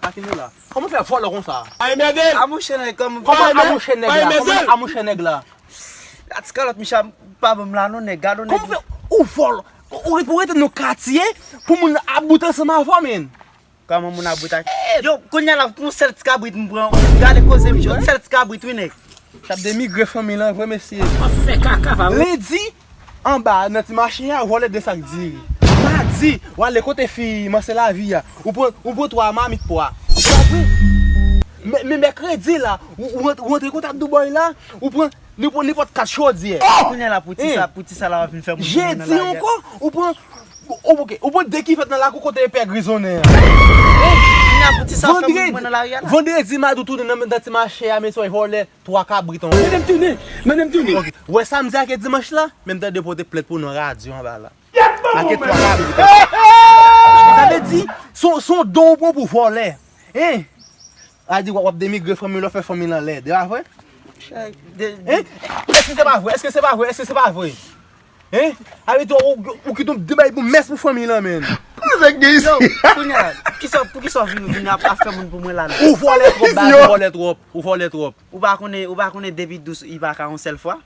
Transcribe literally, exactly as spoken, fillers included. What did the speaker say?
Pa kite la. Kòman w fè vòlè konsa? Ay, mède l! Amouche nèg, kòman? Kòman amouche nèg la? Kòman amouche nèg la? Gad ti kalòt, Michel, pa ban m la non, nèg. Gad on nèg. Kòman w fè ou vòlè? Ou, ou rete nan katye pou moun ap bout ansanm avè w, men. Kòman moun ap bout ak? Yo, kounye a la, pou yon sèl ti kabrit m pran. Gade koze, Michel, yon sèl ti kabrit, wi, nèg. T ap demigre fanmi lan vre, mesye. W ap fè kaka, pa vre? Lendi, anba, nan ti mache a, vòlè de sak diri. Madi, w ale kote fi Manselavi a. Ou pran, ou pran twa mamit pwa. Ou pa vre? Men, men mèkredi la, ou, ou rant-, ou rantre kontak Dubai la, ou pran nenpòt, nenpòt kat chodyè. Kounye a la, pou ti sa, pou ti sa la, w ap vin fè moun nan lari a. Jedi ankò, ou pran, ou, ok, ou pran de kivèt nan lakou kote epè grizonnen an. Kounye a, pou ti sa, w ap fè moun nan lari a la. Vandredi, madi, ou tounen nan, nan ti mache a, mesye, w vòlè twa kabrit ankò. Mande m tounen, mande m tounen. Ok, w wè samdi ak dimanch la, men m tande pote plent pou nou radyo anba la. Make twa kabrit ankò. Sa vle di, se yon, se yon don ou pran pou vòlè. Hein? A di w ap demigre fanmi, w ap fè fanmi lan lèd. E pa vre? Hein? Èske se pa vre? Èske se pa vre? Èske se pa vre? Hein? A vle di, ou, ou kite yon de bay pou mès pou fanmi lan, men. Yo, kounye a, kisa, poukisa w vin, vin ap, ap fè moun pou mwen la, non? Ou vòlè twòp, baz, ou vòlè twòp. Ou vòlè twòp. Ou pa konnen, ou pa konnen depi dous, li pa ka yon sèl fwa?